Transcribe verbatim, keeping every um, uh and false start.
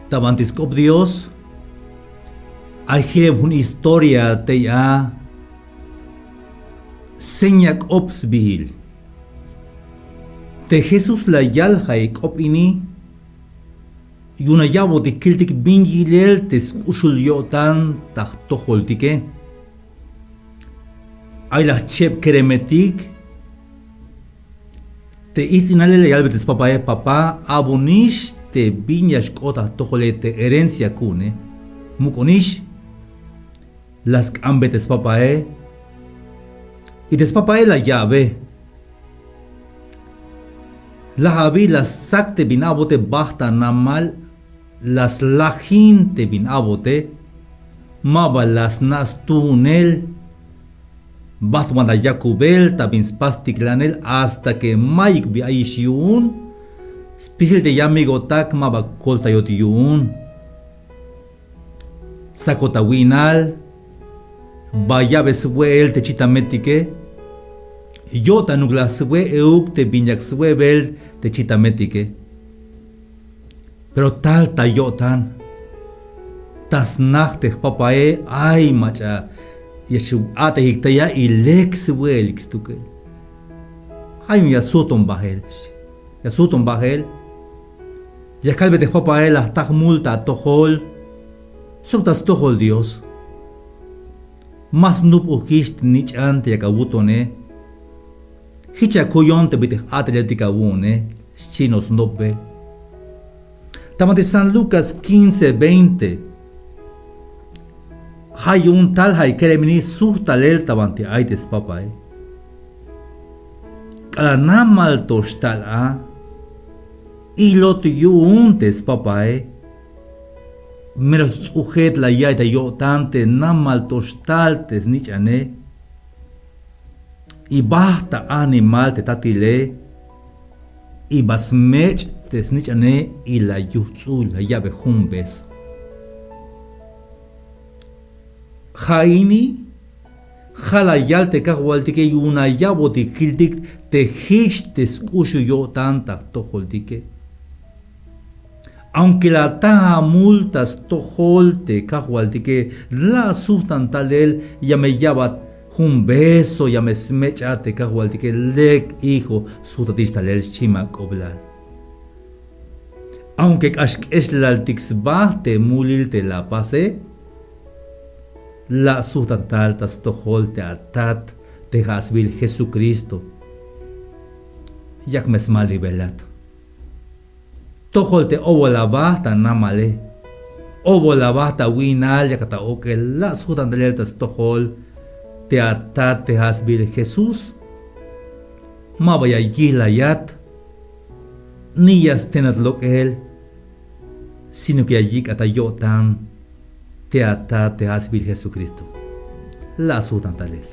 Ta banti sk'op Dios, ay jilem jun historia tey a seña k'op sbiil. Te Jesús la yal ja'i k'op ini, yu'un la ya'botik kiltik bin yilel te sk'uxul yo'tan ta jtojoltike. Ay la jcheb keremetik. Te its'inale la yalbe te spapae: Papá, a'bonix te bin ya xk'ot ta jtojole, te herencia ku'une. Muk'onix. La sk'ambe te spapae. Y te spapae la ya'be. Laj abi la stsak te bin a'bote bajt ta namal, la slajin te bin a'bote, ma ba la sna' stuunel. Bajt ban ta yakubel ta bin spastiklanel hasta que mayuk bi ayix yu'un. Spisil te yamigotak ma ba koltayot yu'un. Tsakot awi'nal, ba ya'be swe'el te chitametike. Yo'tanuk la swe' euk te bin yak swe'bel te chitametike. Pero tal ta yo'tan, ta snaj te jpapae: ay, mach'a ya xu-a'tejik tey a, y lek swe'elik stukel. Ay, ya sujton bajel. Ya sujton bajel. Ya kalbe te jpapae: la jta jmul ta atojol sok ta stojol Dios. Ma snup'ujkix te nich'an te yak awutone. Jich akuyon te bit'il a'teletik awu'une, xchi no'ox snopbe. Ta banti San Lucas quince veinte. Ja' yu'un tal ja'i kerem ini sujt talel ta banti ay te spapae. K'alal namal to xtal a, ilot yu'un te spapae. Mero sts'ujet la ya'iy ta yo'tan te namal to xtal te snich'ane. Y bajt ta animal te tatile, y ba smech' te snich'ane, y la yujts'uy, la ya'be jun beso. Ja' ini, ja' la yal te Kajwaltike yu'un la ya'botik kiltik te jich te sk'uxul yo'tan ta jtojoltike. Aunque la ataj amul ta stojol te Kajwaltike, la' sujtan talel, ya me ya'bat jun beso, ya me smech'at te Kajwaltike, lek hijo sujtatix talel, xchi ma k'oblal. Aunque k'ax k'exlaltik sba te mulil te la apase, la' sujtan tal ta stojol te atat te ja' sbiil Jesucristo. Yak me smalibelat. Tojol te obol aba ta namale. Obol aba ta wi'nal, yakat ta ok'el, la' sujtan talel ta stojol te atat te ja' sbiil Jesús. Ma ba ya yijlayat, ni ya stenat lok'el, sino que ya yik'at ta yo'tan te atat te ja' sbiil Jesucristo. La' sujtan talel.